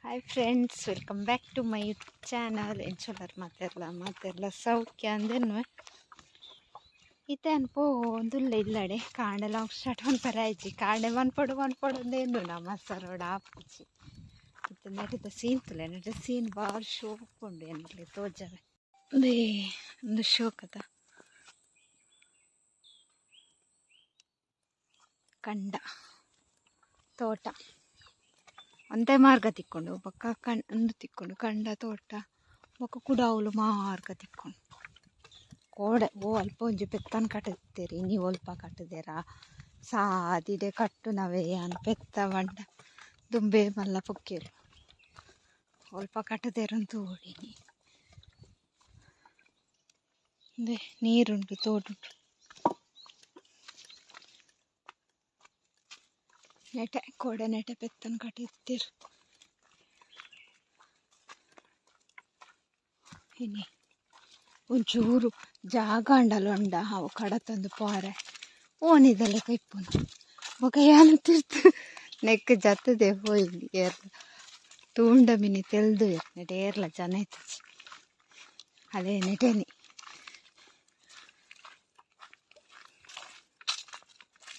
Hi friends, welcome back to my YouTube channel. ಎಂಚೊಲ್ಲರ್ ಮಾತೆರ್ಲ? ಮಾತೆರ್ಲ ಸೌಖ್ಯ ಅಂದೆನ್ನುವೆ. ಇತ್ತೆ ಪೋವೊಂದುಲ್ಲೆ ಇಲ್ಲಡೆ. ಕಾಂಡೆ ಲಾಂಗ್ ಸ್ಟಾರ್ಟ್ ಮನ್ಪರೆ ಆಯ್ಜಿ. ಕಾಂಡೆ ಮನ್ಪೊಡು ಮನ್ಪೊಡು ಅಂದ್ ಎನ್ನುನ ಮಸರೋಡು ಆಪುಜಿ. ಇತ್ತೆ ನೆಟದ ಸೀನ್ ತೂಲೆ. ನೆಟದ ಸೀನ್ ಬಾರಿ ಶೋಕು ಉಂಡು, ಎನ್ಕ್ಲೆ ತೋಜವೆ. ಉಂದೇ ಉಂದು ಶೋಕದ ಕಂಡ ತೋಟ. ಒಂತೆ ಮಾರ್ಗ ತಿಕ್ಕುಂಡು, ಬೊಕ್ಕ ಕಣ್ ಉಂದು ತಿಕ್ಕುಂಡು, ಕಂಡ ತೋಟ. ಬೊಕ್ಕ ಕುಡ ಅವ್ಲು ಮಾರ್ಗ ತಿಕ್ಕುಂಡು. ಕೋಡೆ ಓ ಅಲ್ಪ ಒಂಜಿ ಪೆತ್ತನ್ ಕಟ್ಟುತ್ತೀರಿ. ಇನಿ ಒಲ್ಪ ಕಟ್ಟುದೆರಾ? ಸಾದಿಡೆ ಕಟ್ಟುನವೇ ಯಾನ್ ಪೆತ್ತ ಪಂಡ ದುಂಬೇ ಮಲ್ಲ ಪೊಕ್ಕೇಲು. ಒಲ್ಪ ಕಟ್ಟುದೆರ್ ತೂವೊಡು ಇನಿ. ಉಂದೆ ನೀರುಂಡು ತೋಡುಡು. ನೆಟೆ ಕೋಡೆ ನೆಟೆ ಪೆತ್ತನ್ ಕಟ್ಟಿತ್ತೆರ್. ಇನಿ ಒಂಚೂರು ಜಾಗ ಆಂಡಲ ಉಂಡ ಅವು ಕಡತೊಂದು ಪೋರೆ ಪೋನಿದ ಲೆಕ ಇಪ್ಪುಂಡು. ಬೊಕ ಯಾನ್ ತಿರ್ತ್ ನೆಕ್ಕ್ ಜತ್ತುದೆ ಪೋಯಿನಿ. ಏರ್ಲ ತೂಂಡ ಮಿನಿ ತೆಲ್ದುವೆರ್, ನೆಟೆ ಏರ್ಲ ಜನ ಇತ್ತುಜಿ. ಅದೇ ನೆಟೆನಿ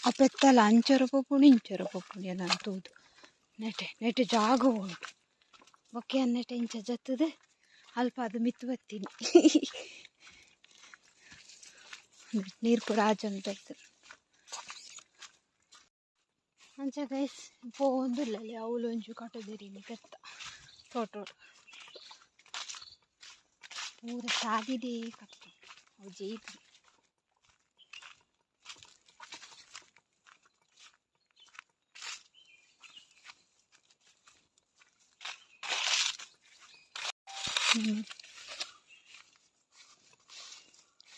ಆ ಪೆತ್ತಲ ಅಂಚೊರ ಪೋಪುಂಡು, ಇಂಚೊರ ಪೋಪುಂಡು. ಎನನ್ ತೂದು ನೆಟೆ ನೆಟೆ ಜಾಗ ಉಂಡು. ಬೊಕ ಯಾನ್ ನೆಟೆ ಇಂಚ ಜತ್ತುದು ಅಲ್ಪ ಅದು ಮಿತ್ತ್ ಬತ್ತಿನಿ. ನೀರು ಪೂರ ಆಜೊಂದು ಬೈದ್ಂಡ್. ಅಂಚ ಗೈಸ್, ಪೋವೊಂದುಲ್ಲೆ. ಅವ್ಲು ಒಂಜಿ ಕಟುದೆರ್ ಇನಿ ಪೆತ್ತ ತೋಟೊಡು. ಪೂರ ಸಾದಿಡೇ ಕಟ್ಟುನು ಅವು ಜೈಪುಂಡು.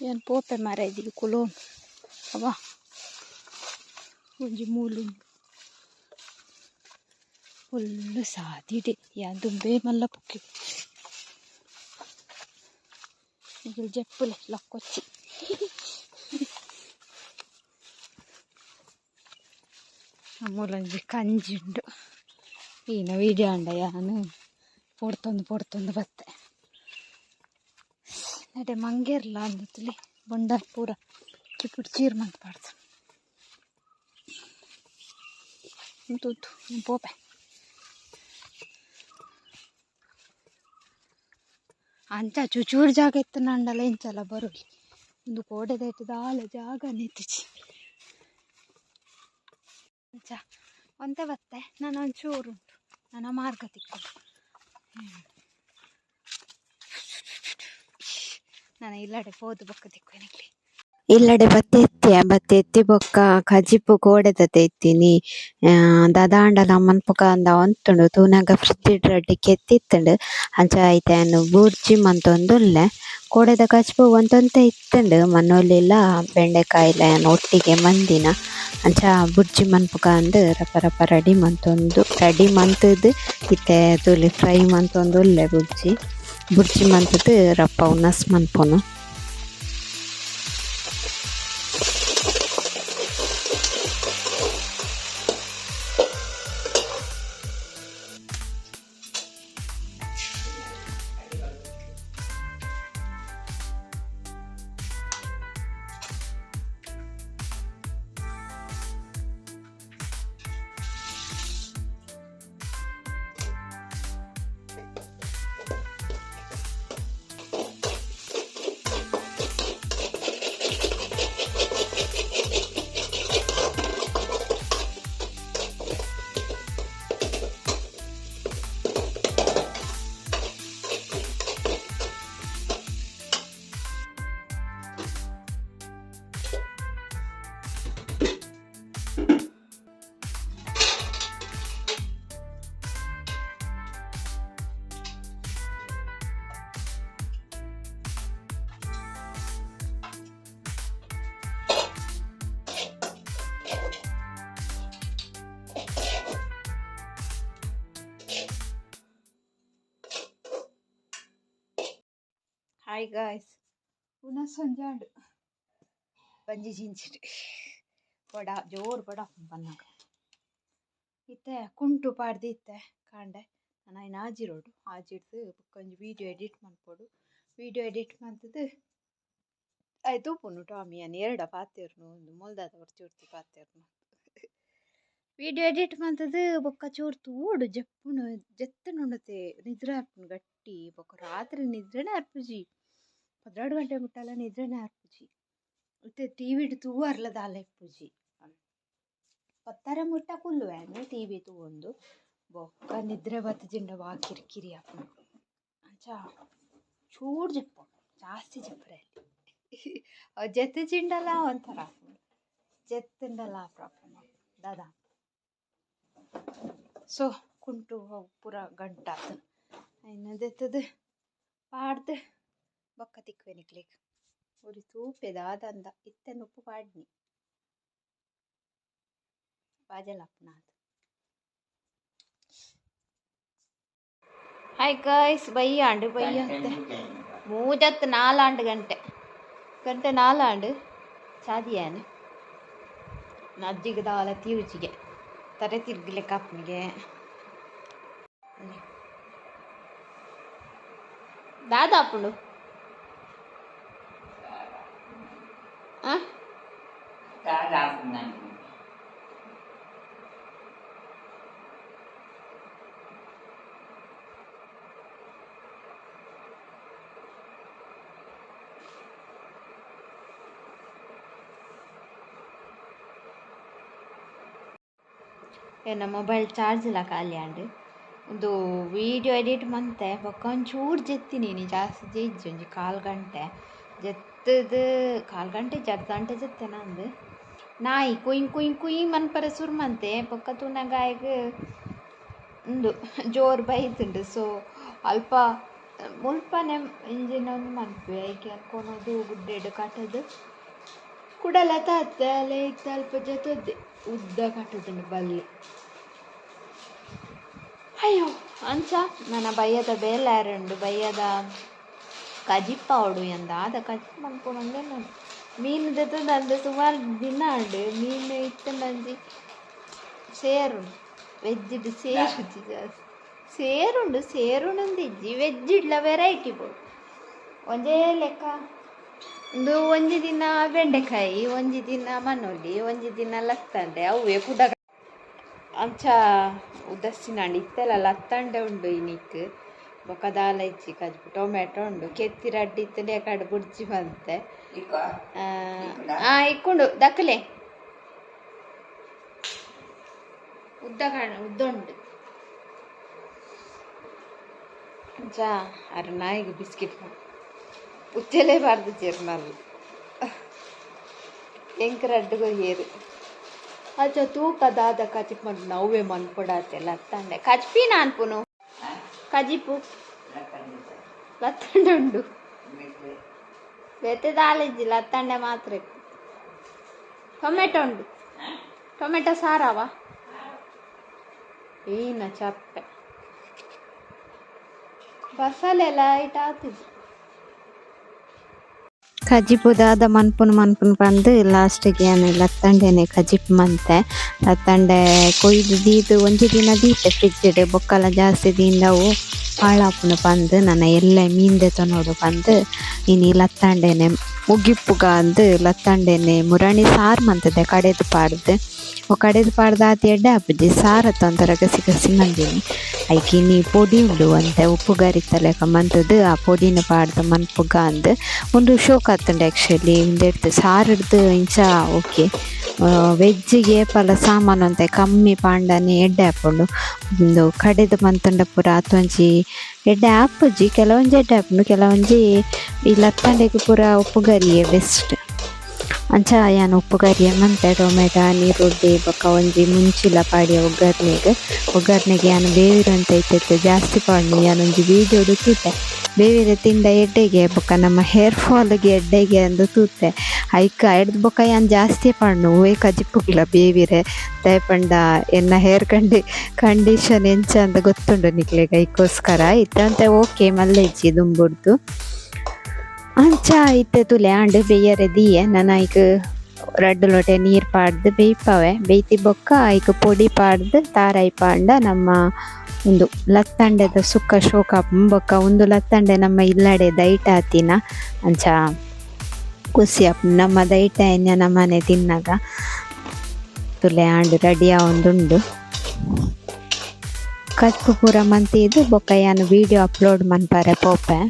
ಯಾನ್ ಪೋಪೆ ಮಾರಾಯ್ದಿ ಕುಲೋಂದು. ಅವ ಒಂಜಿ ಮೂಲುಂಡು. ಫುಲ್ಲ್ ಸಾದಿಡೆ. ಯಾನ್ ದುಂಬೇ ಮಲ್ಲ ಪೊಕ್ಕೆ. ನಿಕುಲು ಜೆಪ್ಪುಲೆ, ಲಕ್ಕೊಚ್ಚಿ. ಮೂಲೊಂಜಿ ಕಂಜಿ ಉಂಡು. ಈನ ವೀಡಿಯೋ ಆಂಡ ಯಾನ್ ಪೊರ್ತೊಂದು ಪೊರ್ತೊಂದು ಬತ್ತೆ. ನೆಟೆ ಮಂಗೆರ್ಲ ಅಂದ್ ತೂಲೆ. ಬೊಂಡಾಲ್ ಪೂರ ಚಿಕ್ಕುಡು ಚೀರ್ ಮಂತ್ ಪಾಡ್ದೆರ್. ಉಂತು ಪೋಪೆ. ಅಂಚ ಚುಚೂರು ಜಾಗ ಇತ್ತುಂಡಲ ಇಂಚಲ ಬರೊಲಿ. ಉಂದು ಕೋಡೆದ ದಾಲ ಜಾಗನೆ ಇತ್ತಿಜಿ. ಅಂಚ ಒಂತೆ ಬತ್ತೆ. ನನ ಒಂಚೂರು ಉಂಟು, ನನ ಮಾರ್ಗ ತಿಕ್ಕುಂಡು. ನನ ಇಲ್ಲಡೆ ಪೋದು ಬೊಕ್ಕ ತಿಕ್ಕುವೆ ನಿಕ್ಲೆ. ಇಲ್ಲಡೆ ಬತ್ತಿ ಇತ್ತಿಯ ಬತ್ತಿ ಇತ್ತಿ ಬೊಕ್ಕ ಕಜಿಪು ಕೋಡೆದ ಇತ್ತಿನಿ. ದಾದಾಂಡಲ ಮನ್ಪುಗ ಅಂದ್ ಆವೊಂತುಂಡು. ತೂನಗ ಫ್ರಿಡ್ಜ್ ಡ್ ರಡ್ಡ್ ಕೆತ್ತಿ ಇತ್ತುಂಡು. ಅಂಚ ಐತ ಯಾನ್ ಬುರ್ಜಿ ಮಂತೊಂದುಲ್ಲೆ. ಕೋಡೆದ ಕಜಿಪು ಒಂತೆ ಒಂತೆ ಇತ್ತುಂಡು. ಮನೊಲಿಲ ಬೆಂಡೆಕಾಯಿಲ ಯಾನ್ ಒಟ್ಟಿಗೆ ಮಂದಿನ. ಅಂಚ ಬುರ್ಜಿ ಮನ್ಪುಗ ಅಂದ್ ರಪ ರಪ ರೆಡಿ ಮಂತೊಂದು ರೆಡಿ ಮಂತುದು ಇತ್ತೆ ತೂಲೆ ಫ್ರೈ ಮಂತೊಂದುಲ್ಲೆ ಬುರ್ಜಿ. ಬುರ್ಜಿ ಮಂತುದು ರಪ್ಪ ಉನಸ್ ಮನ್ಪುನು. ಹಾಯ್ ಗಾಯ್ಸ್, ಉನಸ್ ಒಂಜಾಂಡ್. ಬಂಜಿ ಜಿಂಜಿಡ್ ಬಡ ಜೋರು ಬಡ ಬನ್ನಗ. ಇತ್ತೆ ಕುಂಟು ಪಾಡ್ದು ಇತ್ತೆ ಕಾಂಡೆ. ನಾನು ಆಜಿರೋಡು ಆಜಿಡ್ದು ಬೊಕ್ಕ ಒಂಜಿ ವೀಡಿಯೋ ಎಡಿಟ್ ಮನ್ಪೊಡು ವೀಡಿಯೋ ಎಡಿಟ್ ಮಂತುದು ಆಯ್ ತೂಪುಂಡು ಟಾಮಿ ಯಾನ್ ಎರಡ ಪಾತೆರ್ನು ಉಂದು ಮೊಲ್ದಾದ ಒರ್ತಿ ಒರ್ತಿ ಪಾತೆರ್ನು ವೀಡಿಯೋ ಎಡಿಟ್ ಮಂತುದು ಬೊಕ್ಕ ಚೂರು ತೂಡು ಜಪ್ಪುನು ಜತ್ತುನುಂಡತೆ ನಿದ್ರೆ ಆಪುಂಡು ಗಟ್ಟಿ ಬೊಕ್ಕ ರಾತ್ರಿ ನಿದ್ರೆನೇ ಆಪುಜಿ 12 ಗಂಟೆ ಮುಟ್ಟಲ ನಿದ್ರೆನೇ ಆಪುಜಿ ಇತ್ತೆ ಟಿವಿಡ್ ತೂವರ್ಲ ದಾಲ ಇಪ್ಪುಜಿ 10 ಮುಟ್ಟ ಕುಲ್ಲುವೆ ಟಿವಿ ತೂವೊಂದು ಬೊಕ್ಕ ನಿದ್ರೆ ಬತ್ತುಜಿಂಡ ವಾ ಕಿರಿಕಿರಿ ಆಪುಂಡು ಅಂಚ ಚೂರು ಜಪ್ಪುಂಡು ಜಾಸ್ತಿ ಜಪ್ಪರೆ ಅಲ್ಲಿ ಜೆತ್ತುಜಿಂಡಲ ಒಂಥರ ಆಪುಂಡು ಜೆತ್ತುಂಡಲ ಪ್ರಾಬ್ಲಮ್ ದಾದಾ ಸೊ ಕುಂಟು ಪೂರ ಗಂಟಾತು ಐನ ದೆತ್ತದು ಪಾಡ್ದು ಬೊಕ್ಕ ತಿಕ್ಕುವೆ ನಿಕ್ಲೆಗ್ ಒರಿ ತೂಪೆ ದಾದಂದ ಇತ್ತೆ ನುಪ್ಪು ಪಾಡ್ನಿ ಬಾಜಲಪ್ಪುನಾತ್. ಹಾಯ್ ಗೈಸ್ ಬಯ್ಯಾಂಡು ಬಯ್ಯಂತೆ ಮೂಜತ್ತು ನಾಲಾಂಡು ಗಂಟೆ ಗಂಟೆ ನಾಲಾಂಡು ಚಾದಿಯಾನು ಅಜ್ಜಿಗೆ ದಾಲ ತೀವುಜಿಗೆ ತರೆ ತಿರ್ಗಲೆ ಕಾಪುನಿಗೆ ದಾದಾಪುಂಡು ಎನ್ನ ಮೊಬೈಲ್ ಚಾರ್ಜ್ ಇಲ್ಲ ಖಾಲಿ ಆಂಡ್ ಒಂದು ವೀಡಿಯೋ ಎಡಿಟ್ ಮಂತೆ ಬೊಕ್ಕ ಒಂಚೂರು ಜೆತ್ತಿನಿ ಜಾಸ್ತಿ ಜೆಜ್ಜಿ ಒಂಜಿ ಕಾಲು ಗಂಟೆ ಜೆತ್ತದು ಕಾಲು ಗಂಟೆ ಅರ್ಧ ಗಂಟೆ ಜೆತ್ತೆ ನಂದು ನಾಯಿ ಕುಯ್ ಕುಯ್ ಕುಯ್ ಮನ್ಪರೆ ಸುರು ಮಂತೆ ಬೊಕ್ಕ ತೂನಗ ಆಯಗ್ ಉಂದು ಜೋರು ಬೈತುಂಡು. ಸೊ ಅಲ್ಪ ಮುಲ್ಪನೆ ಇಂಜಿನ ಒಂದು ಮನ್ಪುವೆ ಐಕೆ ಅನ್ಕೊನೋದು ಗುಡ್ಡೆಡ್ ಕಟ್ಟದು ಕುಡಲ ತಾತೆ ಅಲೆ ಇತ್ತೆ ಅಲ್ಪ ಜೊತದ್ದೆ ಉದ್ದ ಕಟ್ಟುದುಂಡು ಬಲ್ಲಿ. ಅಯ್ಯೋ ಅಂಚ ನನ್ನ ಬಯ್ಯದ ಬೇಲಾರುಂಡು ಬಯ್ಯದ ಕಜಿಪ್ಪಾವಡು ಎಂದ ಆದ ಕಜಿಪ್ ಮನ್ಪುನಂದೆ ನಾನು ಮೀನು ದೆತ್ತೊಂದು ಸುಮಾರು ದಿನ ಉಂಡು ಮೀನು ಇತ್ತುಂಡಂಜಿ ಸೇರುಂಡು ವೆಜ್ಜಿಡ್ ಸೇರುಜಿ ಜಾಸ್ತಿ ಸೇರುಂಡು ಸೇರುಂಡು ಇಜ್ಜಿ ವೆಜ್ ಇಡ್ಲ ವೆರೈಟಿ ಬೋಡು ಒಂಜೇ ಲೆಕ್ಕ ಒಂದು ಒಂಜಿ ದಿನ ಬೆಂಡೆಕಾಯಿ ಒಂಜಿ ದಿನ ಮನೊಲಿ ಒಂಜಿ ದಿನ ಲತ್ತಂಡೆ ಅವೇ ಕುಡ ಅಂಚ ಉದಸ್ಸಿನಾಂಡ್ ಇತ್ತೆಲ ಲತ್ತಂಡೆ ಉಂಡು ಇನಿಕ್ ಬೊಕ ದಾಲ ಇಜ್ಜಿ ಕಜ್ಪು ಟೊಮೆಟೊ ಉಂಡು ಕೆತ್ತಿ ರಡ್ಡ್ ಇತ್ತುಂಡ ಕಡ್ ಬುಡ್ಜಿ ಬಂತೆ ಇಕ್ಕುಂಡು ದಕ್ಕಲೆ ಉದ್ದ ಕಾಣ ಉದ್ದ ಉಂಡು ಅಂಚ ಅರ್ ನಾಯಿಗೆ ಬಿಸ್ಕಿಟ್ ಉಚ್ಚಲೇ ಬಾರ್ದು ಜೇರ್ನಲ್ ಎಂಕ್ ರಡ್ಡ್ ಕೊರಿಯೆರ್ ಅಚ್ಚ ತೂಕ ದಾದ ಕಜಿಪ್ ಮನ್ಪುನ ಅವ್ವೆ ಮನ್ಪೊಡಾತೆ ಲತ್ತಂಡೆ ಕಜ್ಪಿ ನಾನ್ಪುನು ಕಜಿಪು ಲತ್ತಂಡೆ ಉಂಡು ಬೇತೆ ದಾಲ ಇಜ್ಜಿ ಲತ್ತಂಡೆ ಮಾತ್ರ ಟೊಮೆಟೊ ಉಂಡು ಟೊಮೆಟೊ ಸಾರವ ಈನ ಚಪ್ಪೆ ಬಸಲೆಲ್ಲ ಐಟ್ ಆತಿದ್ದು ಕಜಿಪು ದಾದ ಮನ್ಪುನು ಮನ್ಪುನು ಪಂದ್ ಲಾಸ್ಟಿಗೆ ಯಾನ್ ಲತ್ತಂಡೆನೆ ಕಜಿಪು ಮಂತೆ ಲತ್ತಂಡೆ ಕೊಯ್ದು ದೀದ್ ಒಂಜಿ ದಿನ ದೀತೆ ಫ್ರಿಜ್ಡ್ ಬೊಕ್ಕಲ ಜಾಸ್ತಿ ದೀಂಡವು ಹಾಳಾಪುಂಡು ಪಂದ್ ನನ ಎಲ್ಲೆ ಮೀನ್ ದೆತೊನೊಡು ಪಂದ್ ಇನಿ ಲತ್ತಂಡೆನೆ ಮುಗಿಪ್ಪುಗ ಅಂದ್ ಲತ್ತಂಡೆನೆ ಮುರಣಿ ಸಾರು ಮಂತುದೆ ಕಡೆದು ಪಾಡ್ದ್ ಕಡೆದು ಪಾಡ್ದ್ ಆತ್ ಎಡ್ಡೆ ಆಪುಜಿ ಸಾರತ್ತ ಒಂಥರ ಗಸಿ ಗಸಿ ಮಂದಿನಿ ಐಕ್ ಇನಿ ಪೊಡಿ ಉಂಡು ಒಂತೆ ಉಪ್ಪು ಗರಿತ ಲೆಕ ಮಂತುದು ಆ ಪೊಡಿನ ಪಾಡ್ದ್ ಮನ್ಪುಗ ಅಂದ್ ಉಂದು ಶೋಕ್ ಆತುಂಡು ಆಕ್ಚುಲಿ ಉಂದೆಡ್ದ್ ಸಾರುಡ್ದು ಇಂಚ ಓಕೆ ವೆಜ್ ಏಪಲ ಸಾಮಾನು ಒಂತೆ ಕಮ್ಮಿ ಪಾಂಡನೆ ಎಡ್ಡೆ ಆಪುಂಡು ಉಂದು ಕಡೆದು ಮಂತುಂಡ ಪೂರ ಆತೊಂಜಿ ಎಡ್ಡೆ ಆಪುಜಿ ಕೆಲವೊಂಜಿ ಎಡ್ಡೆ ಆಪುಂಡು ಕೆಲವೊಂಜಿ ಈ ಲತ್ತಂಡೆಗ್ ಪೂರ ಉಪ್ಪುಗರಿಯೇ ಬೆಸ್ಟ್ ಅಂಚ ಯಾನ್ ಉಪ್ಪುಗರಿಯೇ ಮಂತೆ ಟೊಮೆಟೊ ನೀರುಳ್ಳಿ ಬೊಕ್ಕ ಒಂಜಿ ಮುಂಚಿಲ ಪಾಡ್ಯ ಒಗ್ಗರ್ಣೆಗ್ ಒಗ್ಗರ್ಣೆಗ್ ಯಾನ್ ಬೇವಿರೆ ಒಂತೆ ಇತ್ತೆ ಜಾಸ್ತಿ ಪಾಡ್ನಿ ಯಾನ್ ಒಂಜಿ ವೀಡಿಯೋಡು ತೂತೆ ಬೇವಿರೆ ತಿಂಡ ಎಡ್ಡೆಗೆ ಬೊಕ್ಕ ನಮ್ಮ ಹೇರ್ ಫಾಲ್ಗೆ ಎಡ್ಡೆಗೆ ಅಂದ್ ತೂತೆ ಐಕ್ ಐಡ್ದ್ ಬೊಕ್ಕ ಯಾನ್ ಜಾಸ್ತಿ ಪಾಡ್ನು ಒವ್ವೇ ಕಜಿಪುಗ್ಲ ಬೇವಿರೆ ದಾಯೆ ಪಂಡ ಎನ್ನ ಹೇರ್ ಕಂಡೀಷನ್ ಎಂಚ ಅಂದ್ ಗೊತ್ತುಂಡು ನಿಕ್ಲೆಗ್ ಐಕೋಸ್ಕರ ಇತ್ತೆ ಒಂತೆ ಓಕೆ ಮಲ್ಲೆ ಇಜ್ಜಿ ದುಂಬುಡ್ದು ಅಂಚ ಇತ್ತೆ ತೂಲೆ ಆಂಡ್ ಬೇಯರೆ ದೀಯೆ ನನ ಐಕ್ ರಡ್ಡ್ ಲೋಟೆ ನೀರ್ ಪಾಡ್ದ್ ಬೇಯ್ಪಾವೆ ಬೇಯ್ತಿ ಬೊಕ್ಕ ಐಕ್ ಪೊಡಿ ಪಾಡ್ದ್ ತಾರಾಯಿ ಪಾಂಡ ನಮ್ಮ ಉಂದು ಲತ್ತಂಡೆದ ಸುಕ್ಕ ಶೋಕ ಬೊಕ್ಕ ಉಂದು ಲತ್ತಂಡೆ ನಮ್ಮ ಇಲ್ಲಡೆ ದೈಟ್ ಆತಿನ ಅಂಚ ಖುಷಿ ಆಪುಂಡು ನಮ್ಮ ದೈಟ್ ಆಯಿನ ನಮ್ಮನೆ ತಿನ್ನಗ ತುಲೆ ಆಂಡ್ ರೆಡಿ ಆವೊಂದುಂಡು ಕಜ್ಪು ಪೂರ ಮಂತಿದ್ ಬೊಕ್ಕ ಯಾನ್ ವಿಡಿಯೋ ಅಪ್ಲೋಡ್ ಮನ್ಪರೆ ಪೋಪೆ.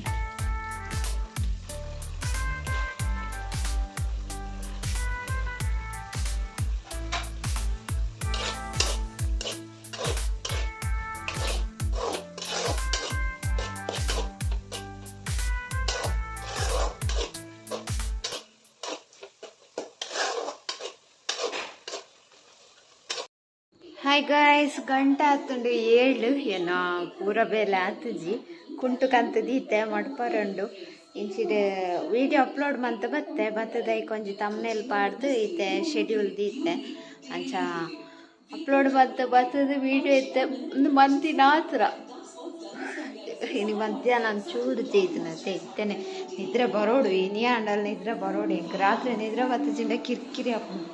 ಹಾಯ್ ಗಾಯ್ಸ್, ಗಂಟೆ ಆತುಂಡು 7. ಏನೋ ಪೂರ ಬೇಲೆ ಆತುಜಿ, ಕುಂಟು ಕಂತು ದೀತೆ ಮಡ್ಪರುಂಡು. ಇಂಚಿಡ್ ವಿಡಿಯೋ ಅಪ್ಲೋಡ್ ಮಂತ್ ಬತ್ತೆ ಬತ್ತದ ಐಕೊಂಜಿ ತಮ್ನೇಲ್ ಪಾಡ್ದು ಇತ್ತೆ ಶೆಡ್ಯೂಲ್ ದೀತೆ. ಅಂಚ ಅಪ್ಲೋಡ್ ಮಂತ್ ಬತ್ತದ ವಿಡಿಯೋ ಇತ್ತೆ ಒಂದು ಮಂತಿನ ಆತ್ರ. ಇನಿ ಮಧ್ಯಾಹ್ನ ಚೂರು ಜೈದಿನತೆ ಇತ್ತೇನೆ ನಿದ್ರೆ ಬರೋಡು, ಇನಿ ಆಂಡಲ್ ನಿದ್ರೆ ಬರೋಡು. ಎಂಕ್ ರಾತ್ರಿ ನಿದ್ರೆ ಬತ್ತಜಿಂಡ ಕಿರ್ಕಿರಿ ಆಪುಂಡು.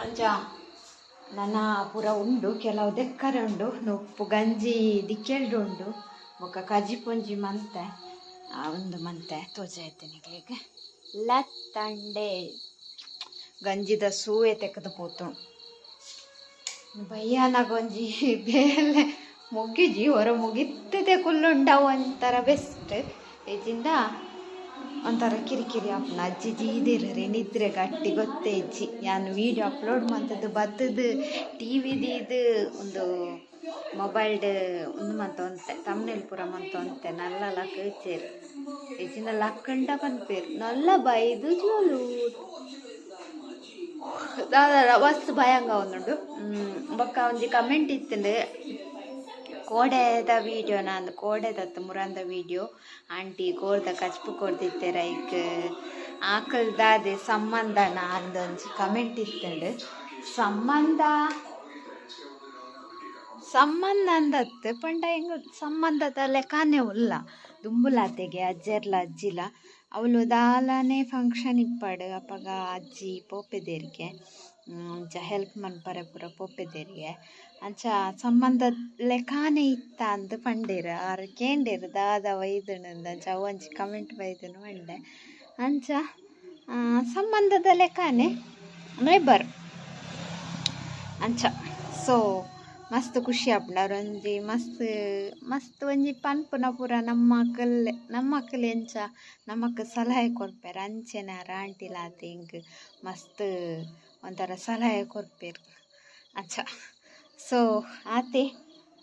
ಅಂಚ ನನ ಪೂರ ಉಂಡು, ಕೆಲವು ದೆಕ್ಕರೆ ಉಂಡು, ನುಪ್ಪು ಗಂಜಿ ದಿಕ್ಕೆಲ್ಡ್ ಉಂಡು, ಬೊಕ್ಕ ಕಜಿಪೊಂಜಿ ಮಂತೆ ಒಂದು ಮಂತೆ ತೋಜಾಯ್ತೆ ನಿಕ್ಲೆಗ್. ಲತ್ತಂಡೆ ಗಂಜಿದ ಸೂಯೆ ತೆಕ್ಕದ ಪೋತುಂಡು. ಬಯ್ಯಾನಾಗ ಒಂಜಿ ಬೇಲೆ ಮುಗಿಜಿ, ಹೊರ ಮುಗಿತ್ತದೆ ಕುಲ್ಲುಂಡವು ಒಂಥರ ಬೆಸ್ಟ್. ಇಜಿಂದ ಒಂಥರ ಕಿರಿಕಿರಿ ಆಪುಂಡು. ಅಜ್ಜಿ ಜೀದಿರರೆ ನಿದ್ರೆ ಗಟ್ಟಿ ಗೊತ್ತೇ ಇಜ್ಜಿ. ಯಾನ್ ವೀಡಿಯೋ ಅಪ್ಲೋಡ್ ಮಂತದ್ದು ಬತ್ತದು ಟಿ ದೀದ್ ಒಂದು ಮೊಬೈಲ್ಡ್ ಉಂದು ಮಂತ ಒಂತೆ ತಮ್ನೇಲ್ ಪೂರ ಮಂತ ಒಂತೆ ನಲ್ಲ ಲಕ್ಕ ಇಜ್ಜೆರ್. ಇಜ್ಜಿಂಡ ಲಕ್ಕಂಡ ಪನ್ಪೆರ್ ನಲ್ಲ ಬೈದು ಜೋಲು ದಾದ ಮಸ್ತ್ ಭಯಾಂಗ ಒಂದುಂಡು. ಬೊಕ್ಕ ಒಂಜಿ ಕಮೆಂಟ್ ಇತ್ತುಂಡು ಕೋಡೆದ ವೀಡಿಯೋನ, ಅಂದ್ ಕೋಡೆದತ್ತು ಮುರಂದ ವೀಡಿಯೋ ಆಂಟಿ ಕೋರ್ದ ಕಚ್ಪು ಕೊರ್ದಿತ್ತೆರ್ ಐಕ್ ಆಕಲ್ ದಾದೆ ಸಂಬಂಧನ ಅಂದೊಂಜಿ ಕಮೆಂಟ್ ಇತ್ತುಂಡು. ಸಂಬಂಧ ಸಂಬಂಧ ಅಂದತ್ತು ಪಂಡ ಎಂಕ್ ಸಂಬಂಧದ ಲೆಕ್ಕನೆ ಉಲ್ಲ. ದುಂಬುಲಾತೆಗೆ ಅಜ್ಜೆರ್ಲ ಅಜ್ಜಿಲ ಅವ್ಲು ದಾಲನೆ ಫಂಕ್ಷನ್ ಇಪ್ಪಡ್ ಅಪಗ ಅಜ್ಜಿ ಪೋಪೆದೆರ್ಗೆ ಅಂಚ ಹೆಲ್ಪ್ ಮನ್ಪರೆ ಪೂರ ಪೋಪೆದೆರ್ಗೆ. ಅಂಚ ಸಂಬಂಧ ಲೆಕ್ಕನೆ ಇತ್ತ ಅಂದ್ ಪಂಡೆರ್. ಆರ್ ಕೇಂಡೆರ್ ದಾದ ಬೈದುಂಡು ಅಂಚ ಅವು ಒಂಜಿ ಕಮೆಂಟ್ ಬೈದುಂಡು ಪಂಡೆ. ಅಂಚ ಸಂಬಂಧದ ಲೆಕ್ಕನೆ ನೇಬರ್ ಅಂಚ. ಸೊ ಮಸ್ತ್ ಖುಷಿ ಆಪುಂಡು. ಅವ್ರೊಂಜಿ ಮಸ್ತ್ ಮಸ್ತ್ ಒಂಜಿ ಪನ್ಪುನ ಪೂರ ನಮ್ಮಕಲ್ ನಮ್ಮಕಲ್ ಎಂಚ ನಮಕ್ ಸಲಹೆ ಕೊರ್ಪೆರ್ ಅಂಚೆನೆ ಆರ್ ಆಂಟಿಲಾತೆ ಎಂಕ್ ಮಸ್ತ್ ಒಂಥರ ಸಲಹೆ ಕೊರ್ಪೆರ್ ಅಂಚ. ಸೊ ಆತೆ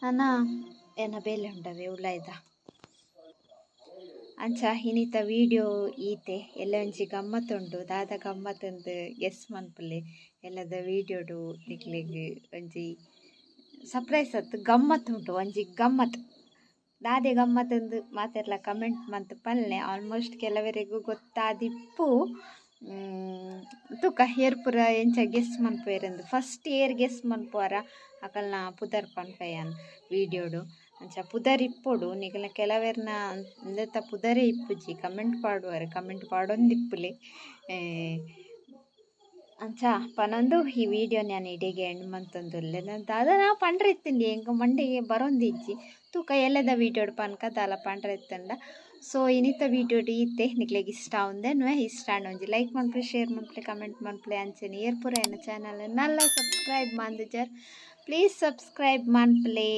ನನ ಎನ್ನ ಬೇಲೆ ಉಂಡವೆ ಉಲಾಯ್ದ. ಅಂಚ ಇನಿತ ವೀಡಿಯೋ ಈತೆ. ಎಲ್ಲ ಒಂಜಿ ಗಮ್ಮತ್ ಉಂಡು, ದಾದ ಗಮ್ಮತ್ತಂದು ಗೆಸ್ ಮನ್ಪುಲೆ. ಎಲ್ಲದ ವೀಡಿಯೋಡು ನಿಕ್ಲೆಗ್ ಒಂಜಿ ಸರ್ಪ್ರೈಸ್ ಅತ್ತು ಗಮ್ಮತ್ ಉಂಟು, ಒಂಜಿ ಗಮ್ಮತ್. ದಾದೆ ಗಮ್ಮತ್ತಂದು ಮಾತೆರ್ಲ ಕಮೆಂಟ್ ಮಂತ್ ಪಲ್ಲೆ. ಆಲ್ಮೋಸ್ಟ್ ಕೆಲವರಿಗೂ ಗೊತ್ತಾದಿಪ್ಪು. ತೂಕ ಏರ್ ಪೂರ ಎಂಚ ಗೆಸ್ ಮನ್ಪುವೆರಂದು. ಫಸ್ಟ್ ಏರ್ ಗೆಸ್ ಮನ್ಪುವರ ಅಕಲ್ನ ಪುದರ್ ಪನ್ಪೆ ಯಾನ್ ವೀಡಿಯೋಡು. ಅಂಚ ಪುದರ್ ಇಪ್ಪೊಡು ನಿಕಲ್ನ ಕೆಲವೆರ್ನ ಇಂದೆತ ಪುದರೇ ಇಪ್ಪುಜಿ. Comment ಪಾಡುವರ್, comment ಪಾಡೊಂದಿಪ್ಪುಲೆ. ಅಂಚ ಪನೊಂದು ಈ ವೀಡಿಯೋ ಯಾನ್ ಇಡೆಗೆ ಎಂಡ್ ಮಂತೊಂದುಲ್ಲೆ. ದಾದ ನಾ ಪಂಡ್ರೆ ಇತ್ತಿಂಡಿ ಎಂಕ್ ಮಂಡೆಗೆ ಬರೊಂದಿಜ್ಜಿ. ತೂಕ ಎಲ್ಲದ ವೀಡಿಯೋಡು ಪನ್ಕ ದಾಲ ಪಂಡ್ರೆ ಇತ್ತುಂಡ. ಸೊ ಇನಿತ ವೀಡಿಯೋಡು ಈತೆ. ನಿಕ್ಲೆಗ್ ಇಷ್ಟ ಆವುಂದೆನ್ವೆ ಇಷ್ಟ ಆಂಡ ಒಂಜಿ ಲೈಕ್ ಮನ್ಪುಲೆ, ಶೇರ್ ಮನ್ಪುಲೆ, ಕಮೆಂಟ್ ಮನ್ಪುಲೆ. ಅಂಚನೆ ಏರ್ ಪೂರ ಎನ್ನ channel Nalla subscribe ಮಂದಿಜರ್ please subscribe ಮನ್ಪುಲೆ.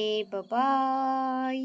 Boy.